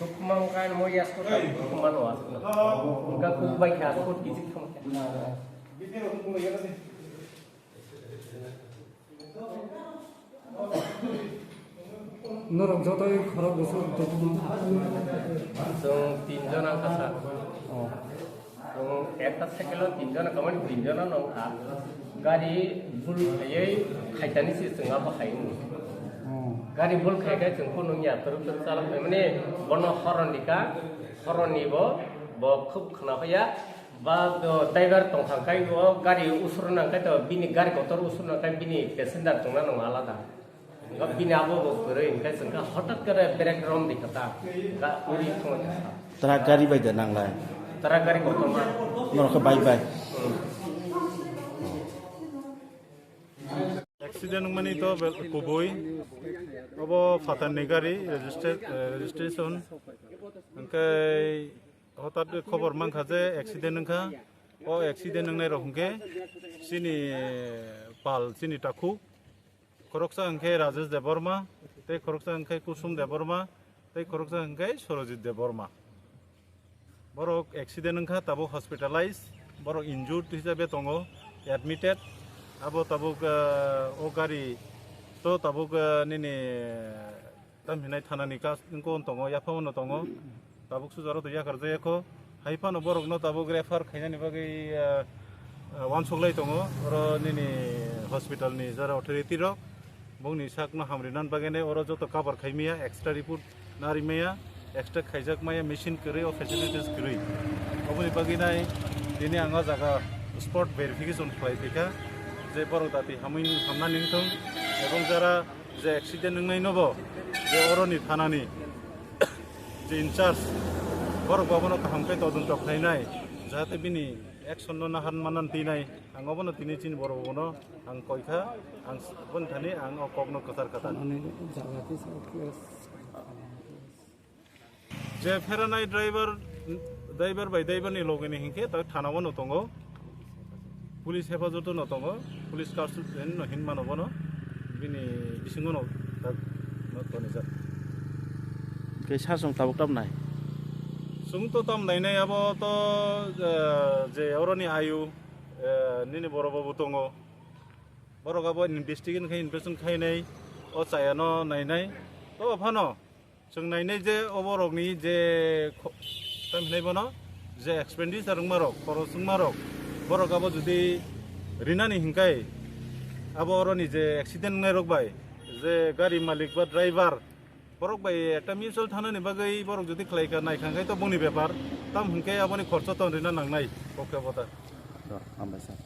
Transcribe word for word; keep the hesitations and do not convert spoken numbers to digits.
Dukmang kan mo yas ko kan dukmang was ko. Ka kuk bai ka ko kisi thang. Norok jotoi khorok bwswk dukmang. Chwng tin jona kasa. Oh. Chwng ekta cycle o tin jona kamani tin jona nong kha. Gari bul khaiwi khaitani se chwng abo khai wng. Oh. Gari bul khai khai chwng phunuk ya twrwk twrwk chalok khai mani bono horoni ka horoni bo bo khub khna ya. Ba do driver tong thang kai o gari usur nang kai to bini gari kotor usur nang kai bini passenger tongna nang alada. Ga bini abo bo kwrwi hingke chwngkha hotat kare brake rom di kata ga uri thong. Truck gari bai da nanglai. Truck gari kotor ma. Norok khe bai bai. Hmm. Accident wngmani to bel-, kubui. Obo phatarni gari register-, eh, registration. Hingke hotat khobor mankha je accident wngkha. O accident wngnai rok hingke chini pal, chini takhuk. Khoroksa hingke Rajesh Debbarma, tei khoroksa hingke Kusum Debbarma, tei khoroksa hingke Sorojit Debbarma. Borok accident wngkha, tabuk hospitalize, borok injured hisabe tongo, admitted. Abo tabuk, ah, o gari to tabuk, ah, nini, ah, tam hinai thanani kas wngkon tongo, yaphangno tongo. Tabuk sujaro to yakar jaya kho. Hai phano borokno tabuk refer khainani bagwi, ah, ah, uansuk lai tongo. Oro nini hospital ni jara authority rok. Bongni sakno hamrinan bagwi nai oro joto cover khaimaya, extra report narimaya, extra khaijak maya, machine kwrwi, o facilities kwrwi. Oboni bagwi nai tini ang o jaga spot verification khlai phaikha je borok dati hamwi hamnani wngthong ebong jara je accident wngnai nobo je oroni thanani je in charge borok abono kaham khe todonto khlainai jahate bini action no nahan manan tinai ang obono tini chini borok bono ang koikha ang boni thani ang o kokno kwthar kwthar. Ani jaga kisa. Je pheranai driver, driver bai driver ni loge ni hinkhe tak thana o no tongo, police hefazato no tongo, police custody no hinmano bono, bini bisingo no tak no tonijak. Khe sa chwng tabuk tam nai? Chwng to tam nai nai abo to, eh, je oroni ayu, eh, nini boro babu tongo, borok abo investigation khai, investigation khai nai, o chaya no nai nai, to phano. Chwng nainai je o borokni je kho-, tamo hinai bono je expenditure wngmarok, khoros wngmarok, borok abo jodi rinani hinkai abo oroni je accident wngnai rok bai je gari malik ba driver borok bai ekta mutual thanani bagwi borok jodi khlai kha nai kha hinkai to bongni bepar, tamo hinkai aboni khorcho to rina nangnai kok khe bo ta. Hambai sir.